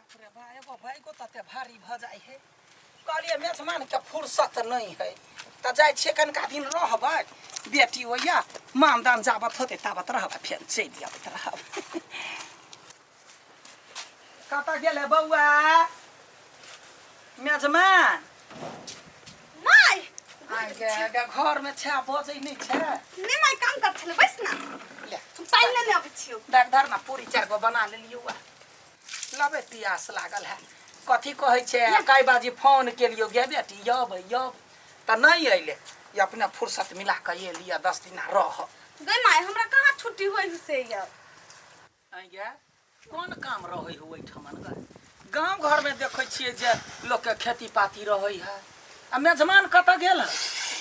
बाप रे बा, एगो बैगो तते भारी भऽ जाइ है। कहलियै मेजमान के फुर्सत नहीं है तऽ जाइ छियै, कनिका दिन रहबै बेटी होइया, मानदान जाबत होतै ताबत रहबै, फेर चलि अबैत रहब। कतऽ गेलै बौआ मेजमान? माय। आइ गे गे, घर में छै, बजै नहि छै। नहि माय, काम कर छलै, बैस ना। ले। हम पानि लेने अबै छियौ। देख, धर ना, पूरी चारि गो बना लेलियौ। आ लबे, पियास लागल है। कथी कहै छै, कई बाजी फोन केलियौ, गे बेटी यब यब, तऽ नहि अयलै। ई अपने फुर्सत मिला कऽ एलियै, 10 दिना रह। गै माय, हमरा कहाँ छुट्टी होइ से यौ? आँय गे, कोन काम रहै हो ओहिठमन गे? गाँव घरमे देखै छियै जे लोकके खेती पाती रहै है। आ मेजमान कतऽ गेल है?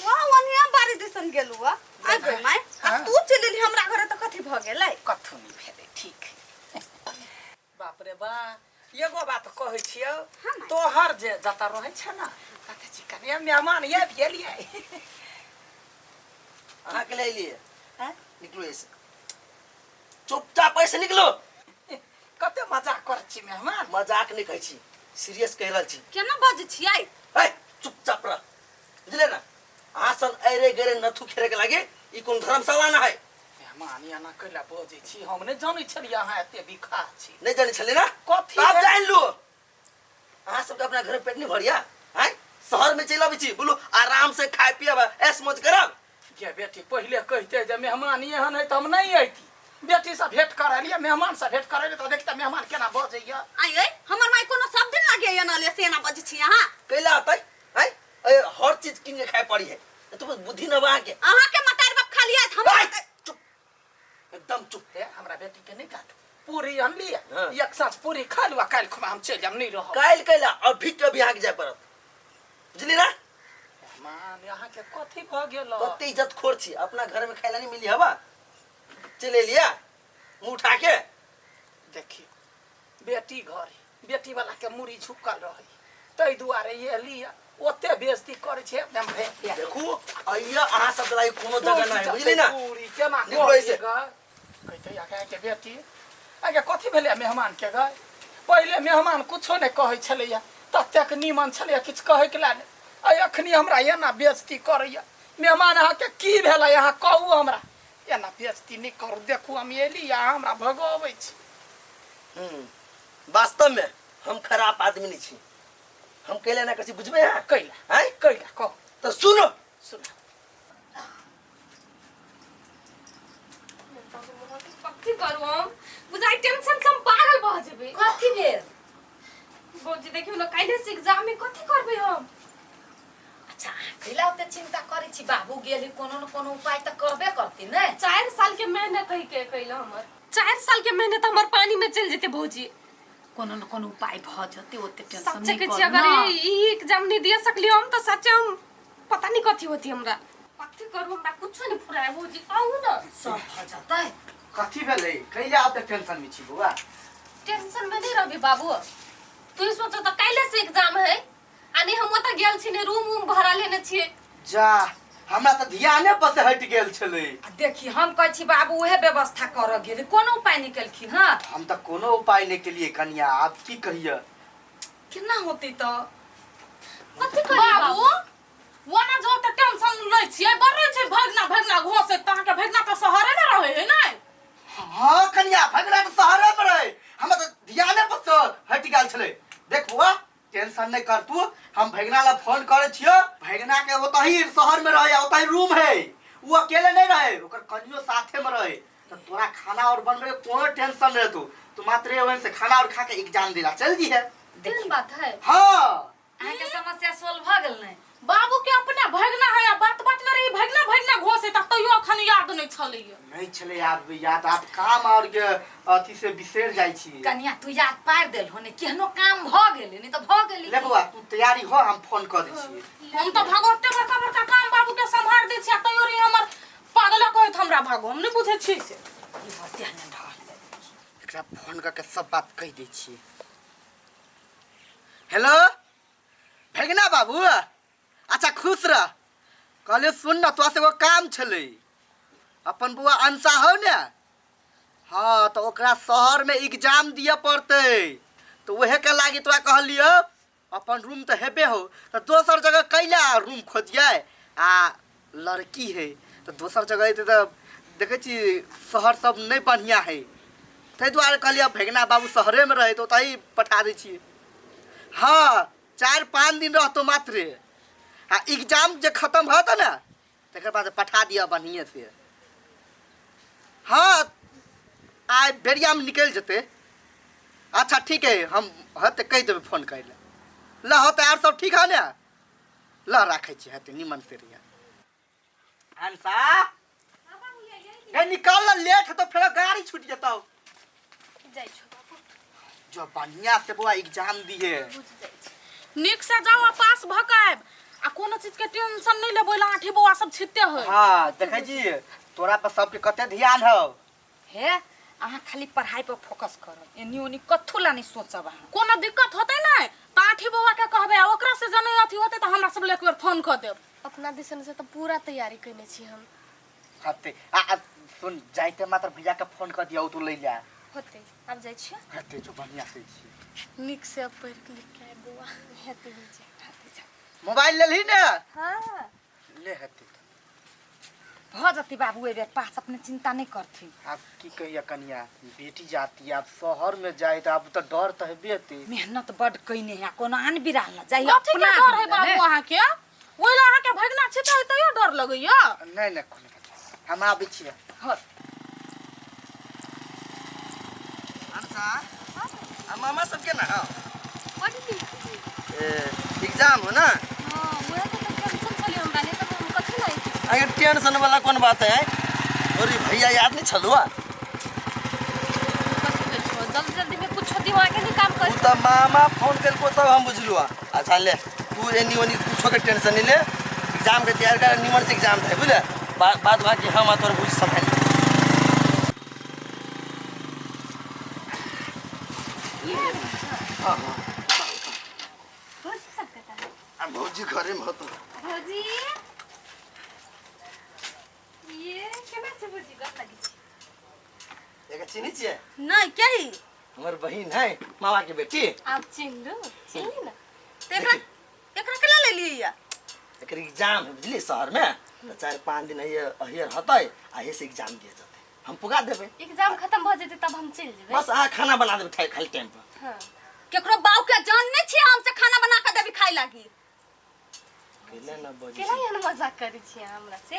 वाह, ओनिया बारी दिसन गेलु आ। आ गै माय, आ हाँ। तू चलि एलही हमरा घरे तऽ कथी भऽ गेलै? कथू नहि भेलै, ठीक। बाप रे बा, एगो बात कहै छियौ। हाँ माय। तोहर जे जतऽ रहै छै ने तते चिकन ये मेहमान ये गेलियै। अहाँ के ले लिए। हैं? निकलो ऐसे, चुपचाप ऐसे निकलो। कते मजाक करै छी मेहमान। मजाक नहीं कहै छी, सीरियस कहि रहल छी। केना बजै छियै? ए, चुपचाप रह, बुझले ना? अहाँ सन ऐरे गैरे नथु खेरे के लागे ई कोन धर्मशाला ना है। मेहमान, एना कैला बजै छी? हम नहि जानै छलियै अहाँ एते बिखा छी। नहीं जाने छले ना? कथी आब भेल? जान लो, अहाँ सबके अपना घर में पेट नहीं भरिया हैं, शहर में चलि अबै छी। बोलू, आराम से खाय पियब, ऐश मौज करब। गे बेटी, पहिले कहिते जे मेहमान एहन है तऽ हम नहि अयती। बेटीसँ भेंट करलियै, मेहमानसँ भेंट करलियै तऽ देखते मेहमान केना बजैया। आइ गै, हमर माय कोनो सब दिन लागे एना ले से एना बजै छी अहाँ? कैला अतै हैं? ए, हर चीज कीन के खाय पड़ी है तो बुद्धि न बा अहाँके। अहाँके मतार बाप खाली आयत, हमर ऐ, चुप, एकदम चुप। हे, हमरा बेटी के नहि काटू। पूरी अनलियै। हाँ। एक साँझ पूरी खा लू आ काल्हि खुमा हम चलि जायब, नहि रहब। काल्हि कैला, अभी के अभी अहाँके जाय पड़त, बुझली ना? मेहमान, अहाँके कथी भऽ गेल? कते इज्जत खोर छी, अपना घर में खाय ला नहीं मिली हवा, चलि एलियै मुँह उठा के। देखियौ, बेटी घर बेटी वाला के मुड़ी झुकल रहै, ताहि दुआरे एली। ओते बेइज्जती करै छै एकदम भे। देखू, अइया अहाँ सब लागि कोनो जगह नहीं, बुझली ना? पूरी केना निकलो ऐसे। कहते आगे के बेटी, आगे कथी भेलै मेहमान के गए? पहिले मेहमान कुछो नहि कहै छलैया, ततेक नीमन छलैया, किछु कहैके ला नहि। आ एखनी हमरा एना बेइज्जती करैया। मेहमान, अहाँके की भेलै? अहाँ कहू हमरा, एना बेइज्जती नहि करू। देखू, हम एली आ अहाँ हमरा भगबै छी। वास्तव में हम खराब आदमी नहीं छी। हम कैला ना कसी, बुझबे अहाँ? कैला? आँय? कैला, कहू। तो सुनो। सुना। कथी करू हम? बुझाइ टेंशन से हम पागल भऽ जेबै। कथी भेल? भौजी, देखियौ ने, काल्हि से एग्जाम में कथी करबै हम? अच्छा, अहाँ कैला ओते चिंता करै छी? बाबू गेल कोनो न कोनो उपाय तऽ करबे करती ने। 4 साल के मेहनत है के कैला, हमर 4 साल के मेहनत हमर पानी में चलि जेतै भौजी। कोनो न कोनो उपाय भऽ जेतै, ओते टेंशन सच्चे नहि के छी। करू अगर ने। ई एग्जाम नहीं दिया सकली हम तो सच्चे हम पता नहीं कथी होती हमरा। कथी करू, हमरा कुछो नहीं फुराए। भौजी, कहू ना। सब भऽ जेतै। कथी भेलै? कैला ओते टेंशन में छी बौआ? टेंशन में नहीं रहबी बाबू, तू ही सोचो तो, काल्हि से एग्जाम है आ नहीं हम ओतऽ गेल छी, ने रूम उम भाड़ा लेने छियै। जा, हमरा तऽ ध्याने पर से हटि गेल छलै। आ देखी, हम कहै छी बाबू उहे व्यवस्था करऽ गेलै, कोनो उपाय निकलखिन हँ? हम तऽ कोनो उपाय नहि केलियै कनिया, आब की कहियै। केना होतै तऽ? कथी करी बाबू? ओना जो तऽ टेंशन लै छियै, बड़ छै भगना भगना घोसे, तऽ अहाँके भगना तऽ शहरे में रहै है ने? हाँ कनिया, भगना तऽ शहरे पर है, हमरा तऽ ध्याने पर से हटि गेल छलै। देख बौआ, टेंशन नहि कर तू, हम भगना ला फोन करै छियो। भगना के ओतही शहर में रहे, ओतही रूम है। वो अकेले नहीं रहे, ओकर कनियो साथे में रहे। तो तोरा खाना और बनबे के कोनो टेंशन नहीं तू तू मात्र ओहन से खाना और खा के एग्जाम दिला चल जी है। तेहन बात है? हाँ। अहाँके समस्या सोल्व भऽ गेल ने? बाबू के अपने भगना है आ बात बात में रही भगना भगना घोसे, त तैयो अखन याद नहीं छलैया। नहीं छलै याद, याद आब काम और के अथी से बिसरि जाइ छी। कनिया, तू याद पारि देल हो ने, केहनो काम भऽ गेलै, नहि तऽ भऽ गेलै। ले बौआ, तू तैयारी हो, हम फोन कऽ दै छियै। हम तऽ भगवते बड़का बड़का काम बाबू के सम्हार दै छियै, तैयो रे हमर पागला कहैत हमरा भागो, हम नहीं बुझै छियै से। ई होते ने ढल। एकरा फोन कऽ के सब बात कहि दै छियै। हेलो भगना बाबू, अच्छा खुश रह। कहलियै सुन ने, तोरा से एगो काम छलै। अपन बौआ अंशा हौ ने, हाँ, तऽ ओकरा शहरमे एग्जाम दिअ पड़तै, तऽ उहे के लागी तोरा कहलियो अपन रूम तऽ हेबे हो तऽ दोसर जगह कैला रूम खोजियै आ लड़की है तऽ दोसर जगह एतै तऽ देखै छी शहर सब नहि बढ़िआँ है ताहि दुआरे कहलियै भगना बाबू शहरेमे रहै तऽ ओतहि पठा दै छियै हँ 4-5 दिन रहतो मात्रे आ एग्जाम जे खतम होत ने तकर बाद पठा दिअ बढ़िएँ से। हाँ आइ बेरियामे निकलि जेतै। अच्छा ठीक है, हम हेतै कहि देबै फोन करै लए। ल होतै आर सब ठीक है ने? ल राखै छी, हेतै निमन से रहिए। हंसा ए निकाल ल, लेट हेतौ फेर गाड़ी छूटि जेतौ। जाइ छौ बाबू। जो बढ़िया से बौआ एग्जाम दिहे। बुझि जाइ छी। नीक से जाओ आ पास भऽ के आबि आ कोनो चीज के टेंशन नहीं लेबै लाठी बौआ सब छिते होय। हाँ देखै छी तोरा पर सबके कते ध्यान हौ। हे अहाँ खाली पढ़ाई पर फोकस करब, एनी ओनी कथू ला नहीं सोचब अहाँ। कोनो दिक्कत होतै नहीं तऽ आठी बौआ के कहबै आ ओकरा से जने अथी होतै तऽ हमरा सब एक बेर फोन कऽ देब। अपना दिसन से तऽ पूरा तैयारी कयने छी हम। हते आ आ सुन जाइते मात्र भैया के फोन कर दिया, तू ले जा। होतै आब जाइ छियै। हते जो बढ़िया से छी। नीक से अब पढ़ि लिख के आबि बौआ। हेतै बुझि। मोबाइल लेलही ने? हाँ ले हेतै भऽ जतै बाबू एहि बेर पास, अपने चिंता नहीं करथिन। आब की कहिया कनिया, बेटी जाती आब शहर में जाए तऽ आब तऽ डर तऽ हेबे हेतै। मेहनत बड कयने है, कोनो आन बिराल न जाइ। कथी के अपना डर है आदमी लए ने। बाबू अहाँके? ओहि लए अहाँके भगना छिते है तैयो डर लगैया? नहि नहि कोनो बात नहि, हम आबै छियै। हँ। अनसा आ मामा सब के ना हो? बड नीक। ए एग्जाम हो ना? हाँ उएह तऽ टेंशन छलै हमरा, नहि तऽ हम कथी नहि। अगर टेंशन वाला कोन बात है? अरे भैया याद नहीं छलुआ? कथी कहै छौ, जल्दी जल्दी में कुछो दिमागे नहीं काम उ कर। त मामा फोन केलको तब हम बुझलुआ। अच्छा ले तू एनी ओनी कुछो के टेंशन नहीं ले, एग्जाम के तैयार कर, निमन से एग्जाम दे बुझले। बाद बाकी हम आ तोर बुझ संभाल। हाँ हाँ भौजी सब कता है? आ भौजी घरे में होतो। भौजी ये केना छै भौजी, गप लगै छै? एकर चिन्है छियै? नहीं के ही हमर बहिन है, मामा के बेटी। आप चिन्हलू? चिन्हली ना तऽ एकरा एकरा केला लेलियै या? एकर एग्जाम है बुझलियै शहर में, तऽ 4-5 दिन अहिए रहतै आ एहि से एग्जाम दिए जेतै, हम पुगा देबै। एग्जाम खत्म भऽ जेतै तब हम चलि जेबै। बस अहाँ खाना बना देबै खाली टाइम पर। हाँ केकरो बाऊ के जान नहीं छियै हम से खाना बना के देबी खाइ लागी। केना ना बजै केना छी? एहन मजाक करै छियै अहाँ हमरा से?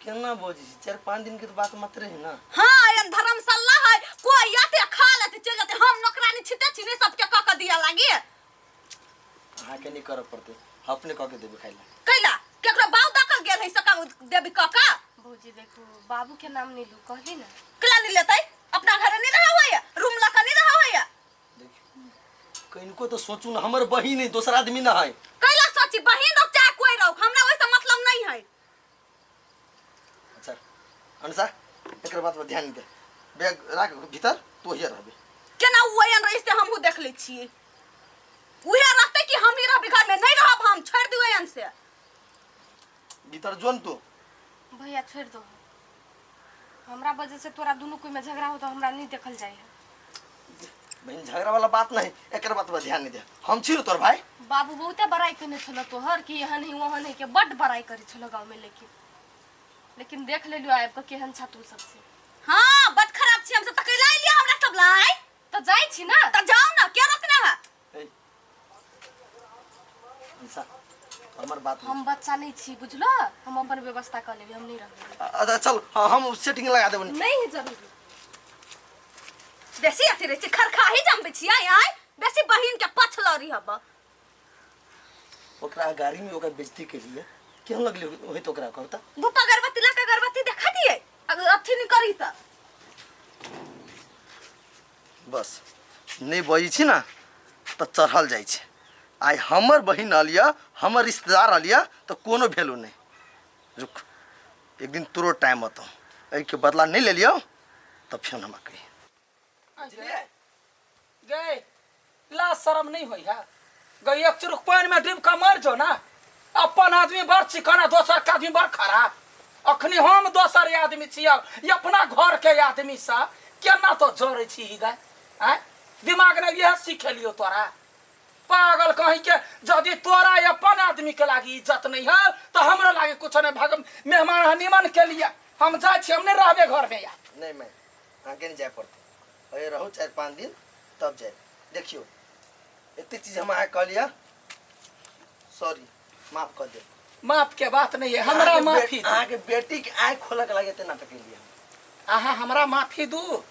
केना बजै छी? 4-5 दिन के तऽ बात मात्र है ना। हाँ एहन धर्मशाला है, कोई आते खा लेते चलि जेतै, हम नौकरानी छिते छी नहीं सबके कऽ के दिया लागी। अहाँके नहीं करऽ पड़तै, अपने कऽ के देबै खाइ ला। कैला केकरो बाऊ दऽ के गेल है से कऽ देबी कऽ के? भौजी देखू बाबू के नाम नहीं लू कहली ना। केला नहीं लेतै? अपना घरे नहीं रहा होइया, रूम लऽ के नहीं रहा होइया। कनिको तो सोचू ना, हमर बहिन है, दोसर आदमी ना है। कैला सोची, बहिन रहो चाहे कोई रहो, हमरा ओहिसे मतलब नहीं है। अच्छा अनुसा एकर बात पर ध्यान दे, बैग राख भीतर, तू here रहबे। केना उ एहन रही से हमहूँ देख लै छियै। उहे रहतै कि हमही रहबै घर में? नहीं रहब हम, छोड़ि दियौ एहन से। भीतर जो न तू। भैया छोड़ि दो, हमरा वजह से तोरा दुनू कोई में झगड़ा हो तो हमरा नहीं देखल जाय है। बहिन झगड़ा वाला बात नहीं, एकर बात पर ध्यान नहीं दे, हम छी तोर भाई। बाबू बहुते बड़ाई केने छलो तोहर कि एहन ही ओहन ही के, बड बड़ाई करी छलो गाँव में, लेकिन लेकिन देख लेलियो आबि के केहन छा तू सबसे। हाँ बड खराब छी हम सब, तऽ कैला एलियै हमरा सब लाय? तऽ जाइ छी ना। तऽ जाउ ना, के रोकने है? ए इंसान हमर बात हम बच्चा नहीं छी बुझलो, हम अपन व्यवस्था कऽ लेबै, हम नहीं रहबै। अच्छा चल, हाँ, हम सेटिंग लगा देबै। नहीं है जरूरी। बेसी अथी रहै छै, खरखाही जमबै छियै आय, बेसी बहिन के पछ लड़ी हब। ओकरा गाड़ी में ओकरा बेइज्जती के लिए केहन लगले होइत ओकरा कहता? धूप अगरबत्ती ला के अगरबत्ती देखा दिए, अगर अथी नहीं करी त बस नहीं बजै छी ना तऽ चढ़ल जाइ छै। आइ हमर बहिन अलिया, हमर रिश्तेदार अलिया तऽ कोनो वैल्यू नहीं। रुक एक दिन तोरो टाइम अतौ, एहिके बदला नहीं लेलियौ तऽ फेर हमरा कही। गए ला शर्म नहीं होई है गई, एक चुरुक पानी में डूब के मर जो ना। अपन आदमी बड़ चिकना, दोसर के आदमी बड़ खराब। अखनी हम दोसर आदमी छियै, अपना घर के आदमी से केना तो जरै छी गाय? आँय दिमाग नहि इएह सिखेलियो तोरा पागल कहीं के यदि तोरा अपन आदमी के लागी इज्जत नहीं है तो हमरा लागी कुछ नहीं भाग मेहमान है निमन के लिए हम जाइ छी हम नहीं रहबे घर में यार नहीं मैं अहाँके नहीं जाय पड़तै अरे रहू 4-5 दिन तब जाय। देखियौ एते चीज हम अहाँके कहलियै, सॉरी, माफ कर दे। माफ के बात नहीं है, हमरा माफी दू। अहाँके बेटी के आँखि खोलऽ के लागे एते नाटक केलियै हम। अहाँ हमरा माफी दू,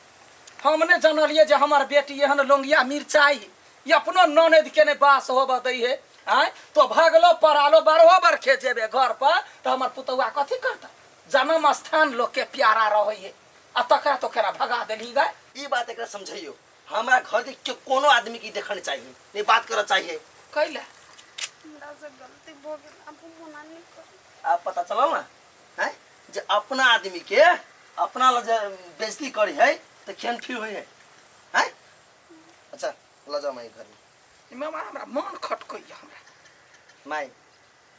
हम नहि जानलियै जे हमर बेटी एहन लोंगिया मिरचाई ई अपनो ननद के नहि बास होबऽ दै है। आँय तो भगलो पड़ालो बारहो बरखे जेबे घर पर तऽ हमर पुतौआ कथी करतै? जन्म स्थान लोक के प्यारा रहै है आ तकरा तो केना भगा देलही गाय? ई बात एकरा समझैयो, हमरा घर के कोनो आदमी के देखऽ नहीं चाहिए, नहीं बात करऽ चाहिए। कैला? हमरा से गलती भऽ गेल, आब हम ओना नहि करब। आब पता चलल ना हैं जे अपना आदमी के अपना लग जे बेइज्जती करी है तऽ केहन फील होइ है हैं? अच्छा लऽ जाओ माई घर में। मामा हमरा मन खटकैया हमरा। माई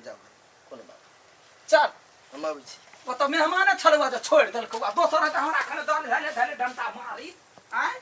जाओ घर, कोनो बात नहीं। चल। हम अबै छी। ओतऽ मेहमाने छलौ जे छोड़ि देलकौ आ दोसर तऽ हमरा एखन दल धैले धैले डंटा मारी आँय।